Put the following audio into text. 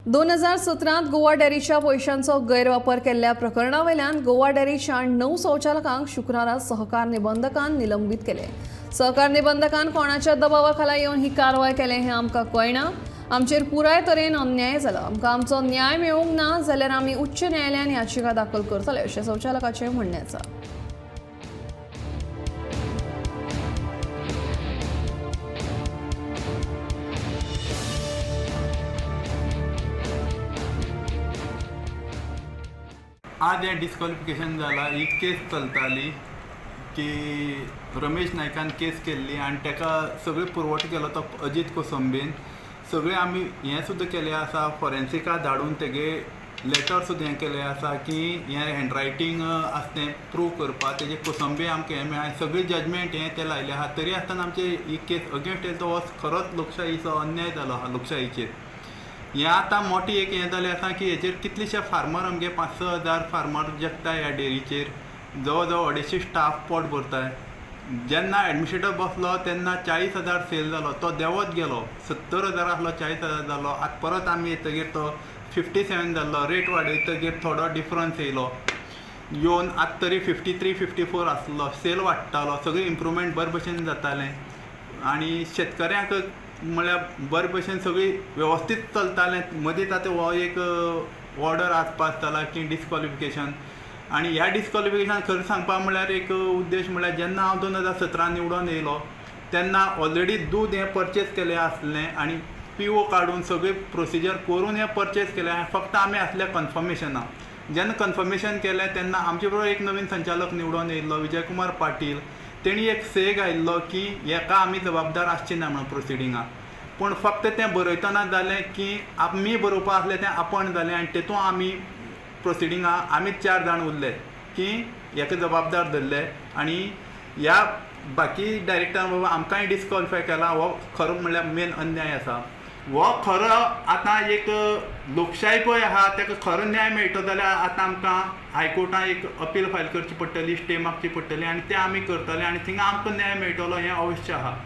2017त गोवा डेअरीच्या पयशांचो गैरवापर केल्ल्या प्रकरणा वयल्यान गोवा डेअरीच्या 9 संचालकांक शुक्रारा सहकार निबंधकान निलंबीत केले. सहकार निबंधकान कोणाच्या दबावा खाला येवन ही कारवाय केले हें आमकां कळना. आमचेर पुराय तरेन अन्याय जाला. आमकां आमचो न्याय मेळूंक ना जाल्यार आमी उच्च न्यायालयान याचिका दाखल करतले अशें संचालकाचें म्हणणें आसा. आज हें डिस्क्वॉलिफिकेशन जाला. ही केस चलताली की रमेश नायकान केस केल्ली आनी ताका सगळें पुरवठो केलो तो अजीत कोसंबीन. सगळें आमी हें सुद्दां केलें आसा, फॉरेन्सिका धाडून तेगे लेटर सुद्दां हें केलें आसा की हें हँडरायटींग आसा तें प्रूव करपाक. तेजे कोसंबी आमकां हें मेळ्ळें, सगळें जजमेंट हें तें लायलें आसा. तरी आसतना आमचे ही केस अगेन्स्ट येयलो तो हो खरोच लोकशाहीचो अन्याय जालो आसा लोकशाहीचेर. हें आतां मोठी एक हें जालें आसा की हेचेर कितलेशे फार्मर आमगे 5-6 हजार फार्मर जगता ह्या डेरीचेर, जवळ जवळ 250 स्टाफ पोट भरताय. जेन्ना एडमिनिस्ट्रेटर बसलो तेन्ना 40,000 सेल जालो, तो देंवत गेलो, 70,000 आसलो 40,000 जालो. आतां परत आमी येतगीर तो 57 जाल्लो, रेट वाडयतगीर थोडो डिफरन्स येयलो, येवन आतां तरी 53 54 आसलो. सेल वाडटालो, सगळें इम्प्रुवमेंट बरे भशेन जातालें आनी शेतकऱ्यांक म्हळ्यार बरे भशेन सगळी वेवस्थीत चलतालें. मदींच आतां हो एक ऑर्डर आज पास जाला की डिस्क्वॉलिफिकेशन. आनी ह्या डिस्क्वॉलिफिकेशन खरें सांगपा म्हळ्यार एक उद्देश म्हळ्यार जेन्ना हांव 2017 निवडून येयलो तेन्ना ऑलरेडी दूद हें परचेस केलें आसलें आनी पी ओ काडून सगळें प्रोसिजर करून हें परचेस केलें. फक्त आमी आसले कन्फर्मेशनाक. जेन्ना कन्फर्मेशन केलें तेन्ना आमचे बरोबर एक नवीन संचालक निवडून येयल्लो विजयकुमार पाटील. तेणी एक से घायल्लो की हेका आमी जबाबदार आसची ना म्हणून प्रोसिडिंगाक. पूण फक्त तें बरयतना जालें की आमी बरोवपा आसलें तें आपण जालें आनी तेतून आमी प्रोसिडिंगां आमी 4 जाण उरले की हेका जबाबदार धरले आनी ह्या बाकी डायरेक्टरान बाबा आमकांय डिस्क्वॉलिफाय केला. हो खरो म्हणल्यार मेन अन्याय आसा. हो खरो आतां एक लोकशाही पळय आहा ताका खरो न्याय मेळटलो जाल्यार आतां आमकां हायकोर्टान एक अपील फायल करची पडटली, स्टे मागची पडटली आनी तें आमी करतले आनी थिंगा आमकां न्याय मेळटलो हें अवश्य आहा.